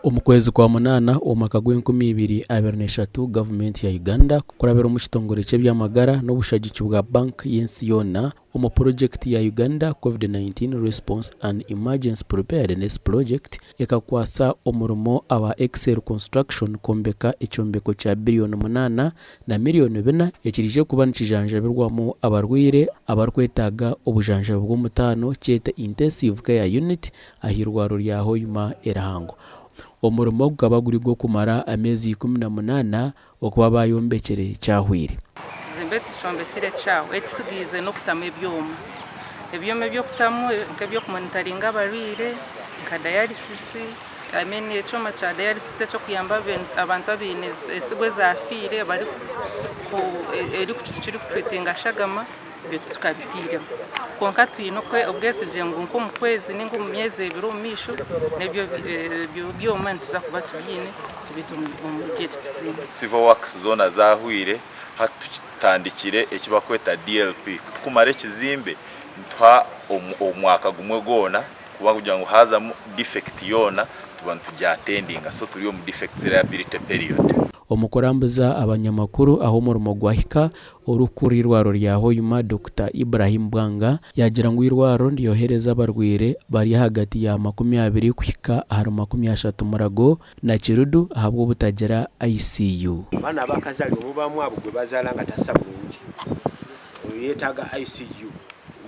Omu kwezi kwa munaana omu mwaka gw'enkumi ibiri abiri n'eshatu, gavumenti ya Uganda kurabira omu kitongore ky'eby'amagara n'obushagiki bwa Bank y'ensi yoona omu purogyekiti ya Uganda Covid-19 Response and Emergency Preparedness Project ekakwatsa omurimo aba Excel Construction kwombeka ekyombeko kya biriyoni munaana na miriyoni bina ekiriije kuba nikijanjabirwamu abarwaire abarikwetaaga obujanjabi bw'omutaano kyete Intensive Care Unit ah'eirwariro rya Hoima erihango. Omurimo gukaba guri ogw'okumara ameezi 18 okuba baayombekire kyahweire. Ekizimbe tukyombekire kyahwa, ekitsigaize n'okutamu ebyoma. Ebyoma eby'okutamu nk'eby'okumonitaringa abarwaire nka dialysis, I mean ekyoma kya dialysis eky'okuyamba abantu abaine ensigo ezaafiire kirikutreatinga shagama. Ebyo titukabitairemu. Kwonka twine obwesigye ngu nk'omu kwezi nainga omu myezi ebiri omu maisho, n'ebyo byoma nituza kuba tubiine tubite omuri eki kizimbe. Civil works zoona zahwire, hati tutandikire eki barikweta DLP. Ku tukumara ekizimbe nituha omwaka gumwe gwona kuba kugira ngu haazamu defect yoona tuba nitugyatendinga so turi omu defects liability period. Omu kurambuza abanyamakuru ahu omurimo gwahika, Orikukurira eirwariro rya Hoima, Dokita Ibrahim Bwanga yaagira ngu eirwariro niryohereza abarwaire bari ahagati ya 20 kuhika ahari 30 Murago na Kiruddu ahabw'obutagira ICU. Abaana abakazalibwa mubaamu abo gwe bazaala nga tassa bulungi oyo yetaaga ICU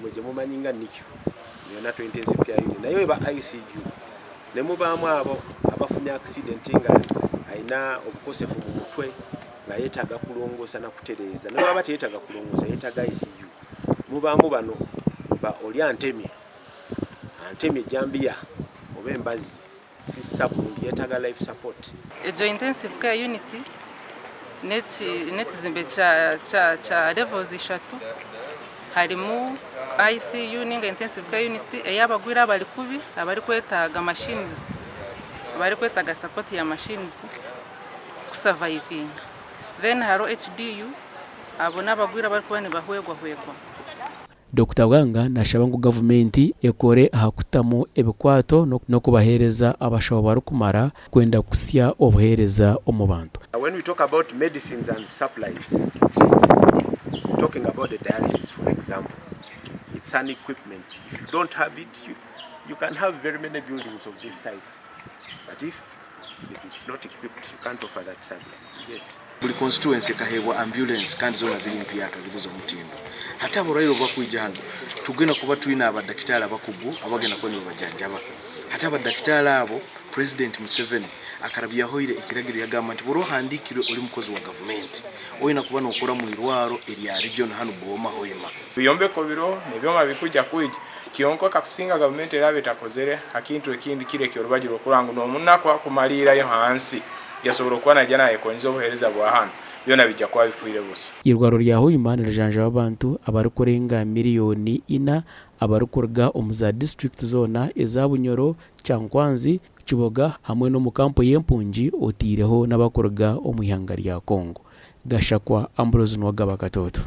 mwe gye mumanyi nga NICU, Neonatal Intensive Care Unit, nayo eba ICU. Ne mubaamu abo abafunye accident nga alina obukosefu mu mutwe nga yetaaga kulongoosa na kutereeza ne bwaba teyetaaga kulongoosa yetaaga ICU. Mubaamu bano ba oli antemye antemye ejambiya oba embazzi sissa bulungi yetaaga life support. Egyo intensive care unit n'ekizimbe kya levels ishatu harimu ICU ninga intensive care unit ey'abarwaire abari kubi abarikwetaaga machines abarikwetaaga support ya machines ku survivinga then hariho HDU abo n'abarwaire abarikuba nibahwegwahwegwa. Dokita Bwanga nashaba ngu gavumenti ekore aha kutamu ebikwato n'okubaheereza abashaho barikumara kwenda kuhitsya obuheereza omu bantu. When we talk about medicines and supplies, talking about the dialysis for example, it's an equipment. If you don't have it, you, you can have very many buildings of this type. But if it's not equipped, you can't offer that service. You get. Buri constituency ekaheebwa ambulance kandi zoona ziri mpyaka ziri z'omutindo. Hati abarwaire obu bakwija hanu, tugenda kuba twine abadakitaari abakugu abagenda kuba nibabajanjaba. Hati abadakitaari abo, Purezidenti Museveni akarabyaho ira ekiragiro yagamba nti buri ohandiikirwe ori mukozi wa gavumenti, oine kuba nookora omu irwaro erya region hanu Booma Hoima. Ebyombeko biriho n'ebyoma birikwija kwija, kyonka kakusinga gavumenti eraaba etakozire ha kintu ekindi kiri eky'orubaju rw'okurora ngu n'omunaku akumariirayo hansi yasobora okuba naija nayekonyeza obuheereza bwa hanu, byona biija kuba bifiire busa. Eirwariro rya Hoima nirijanjaba abantu abarikurenga miriyoni ina abarikuruga omu za disiturikiti zoona eza Bunyoro, Kyankwanzi, Kiboga hamwe n'omu kampu y'empungi oteireho n'abakuruga omu ihanga rya Congo. Gashakwa Ambrose Nuwagaba Katoto.